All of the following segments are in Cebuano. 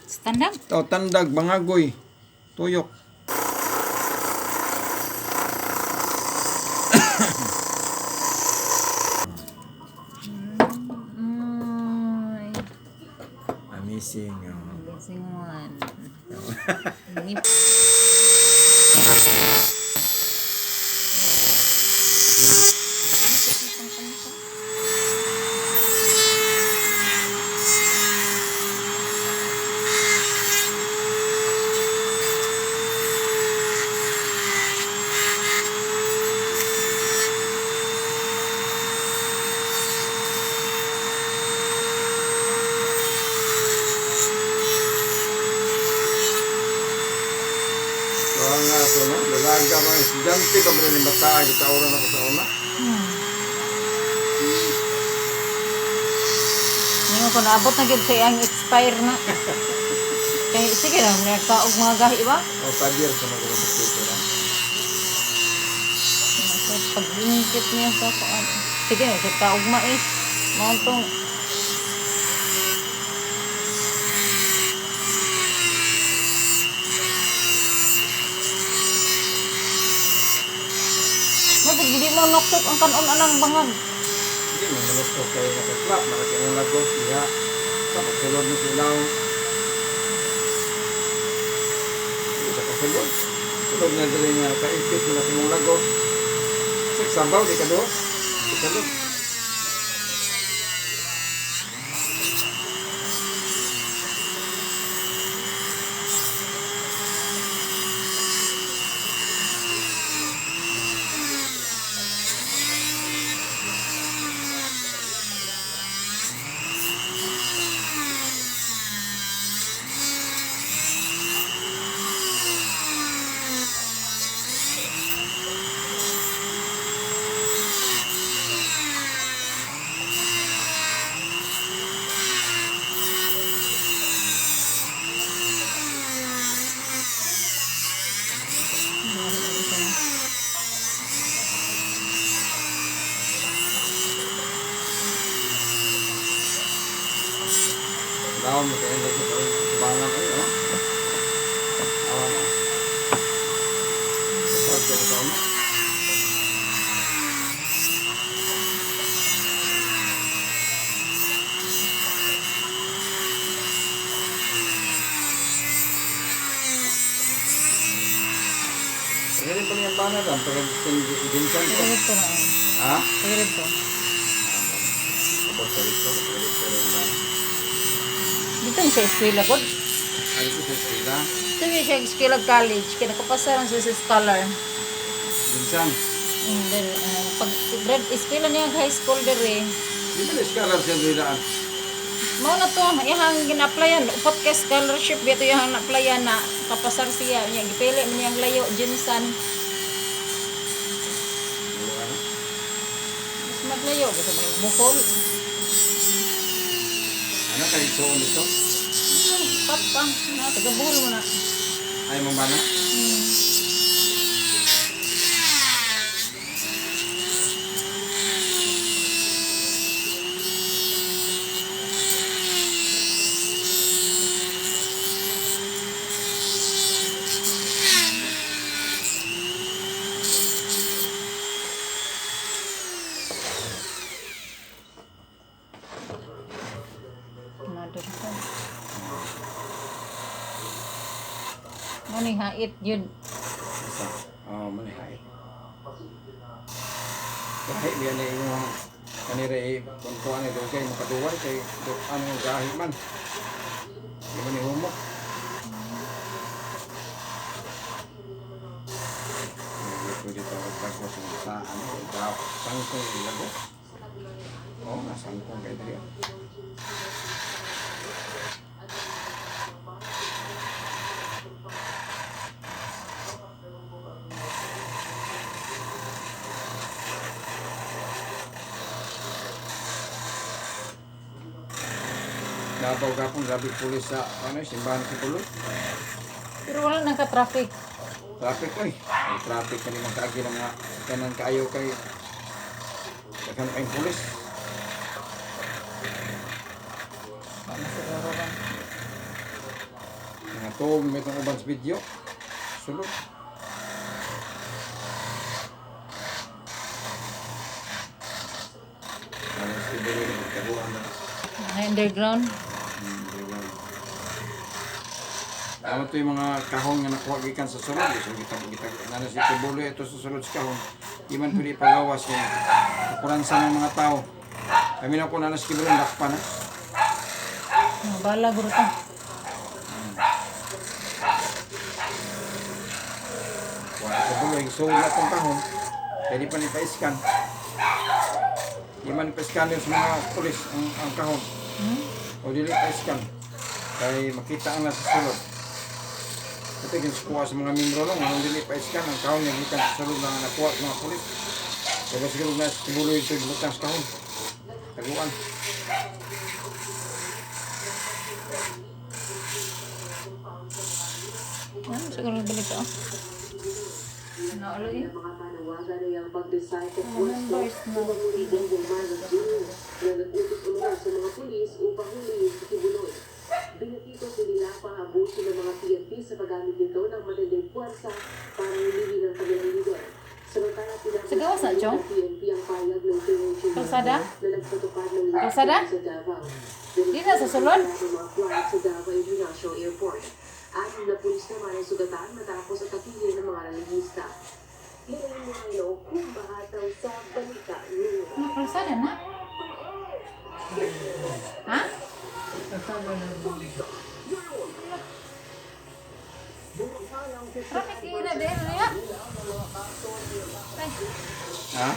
Standard. Tao tandag, bangagoy, tuyok. Ay, Amazing. Oh. amazing one. So ang aso, no? Lalaga mga estudyante pa rin yung bata, kitauran ako sa una. Ngayon ko naabot na gid sa iyang expire na. Kay sige lang, nagkaog mga gahi ba? O, 5 years na mag-dito na. So, pag-ingkit niya sa kuan. Sige na, sa kaog mais. Mao tong Mabig, di mo noksok ang kanon anang bangag. Hindi man malusto kayo nakaklap, nakakinang lagos, diha. Tapos sulod mo sila. Hindi sa kasulod. Sulod na dali nga, kaipit mo na sa mong lagos. Six sabaw, di ka doon. Di ka doon. Daon mo kayo lagos, oh. Bangan kayo, oh. Awan, oh. Kapag kayo sa una. Pagaling pa niyang bangan lang, pag-ginsan ko. Pagalit ko na. Ha? Pagalit ko. Kapag sa rito, pagalit ko rin ang Dito na siya eskwela ko. Ay, ito sa eskwela. Dito na siya eskwela college. Kaya nakapasa lang siya sa scholar. Ginsan. Then, pag grad eskwela niya high school dere. Di ba na-scholar siya dulaan? Mao na to, iyang gina-applyan upat ka scholarship bito iyang na-applyan na kapasar siya niya gipili man niyang layo Jinsan. Mas maglayo gusto mo Bohol. Ano kay isuon dito? Papa, na taga Bohol mo na. Ay, mong bana? Another ka. Mo ni hait yun. Isa. Oo, oh, manihay. Gahi, biyan na imong kanira eh, kung kuha ni dugay, makaduway, kay ano yung gahi man. Di man ni humok. Hindi pwede tawag lagos ng sa ano, daw, sangkong yung lagos. Oo nga, sangkong kayo dali. Davao gapon, grabe pulis sa, ano, simbahan si Pulo. Pero wala nang ka-traffic. Traffic oy. May traffic kani mga kaagi ng mga kanan kaayo kay daghan kayong pulis. Tuog may itong uban sa video. Sulod. Ano si Buloy na pagtaguan na. Ay, underground. Tama to yung mga kahon nga nakuha gikan sa sulod. So kita kita nana si Tibuloy ito sa sulod sa kahon. Di man pwede pagawas kay kuransa ng mga tao. Kami na ko nana si Tibuloy lakpa na. Mga bala guro ta. Wala si Tibuloy sulod na tong kahon. Kaya di pa ni pa-scan. Di man pa-scan sa mga pulis ang kahon. O dili pa-scan. Kay makita ang nasa sulod. Ito yung kuha sa mga membro lang, ang dili pa scan ang kahon nga gikan sa sulod nga nakuha sa mga pulis. Kaya siguro na sa Tibuloy ito butang sa kahon. Taguan. Ano siguro balik to? Ano ulo eh? Mga panawagan ay ang pag-recycle pwesto Members na. ng Mamuri Bongbong Marcos Jr. na nag-utos umano sa mga pulis upang huliin si Quiboloy. Binatikos ni nila ang abuso ng mga PNP sa paggamit nito ng matinding puwersa para hulihin ang kanilang leader. Samantala, Sa gawas na, Chong? ng PNP ang payag ng KOJ Kalsada? na nagpatupad ng Kalsada? sa Davao. Di na, sa sulod? Ng mga flight sa Davao International Airport. Anim na pulis naman ang sugatan matapos atakihin ng mga rallyista. Lorraine Moreno, kumahataw sa Balita News. Ano, kalsada na? Ha? Traffic ina din niya. Ay, Ha?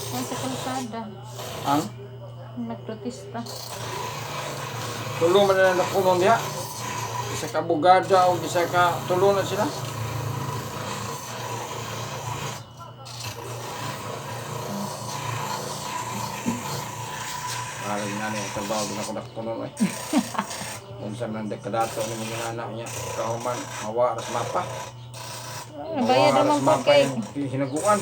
ay, sa kalsada. Ang? Nagprotesta. Tulo man na nakulong diha. Isa ka bugada o isa ka tulo na sila. Parang nga niya, trabaho din ako nakulong eh. Unsa man kadato ni mga anak niya, kahuman, mawa ras mapa. Ay, bayad Mawa naman ras po mapa kay. yung hinaguan.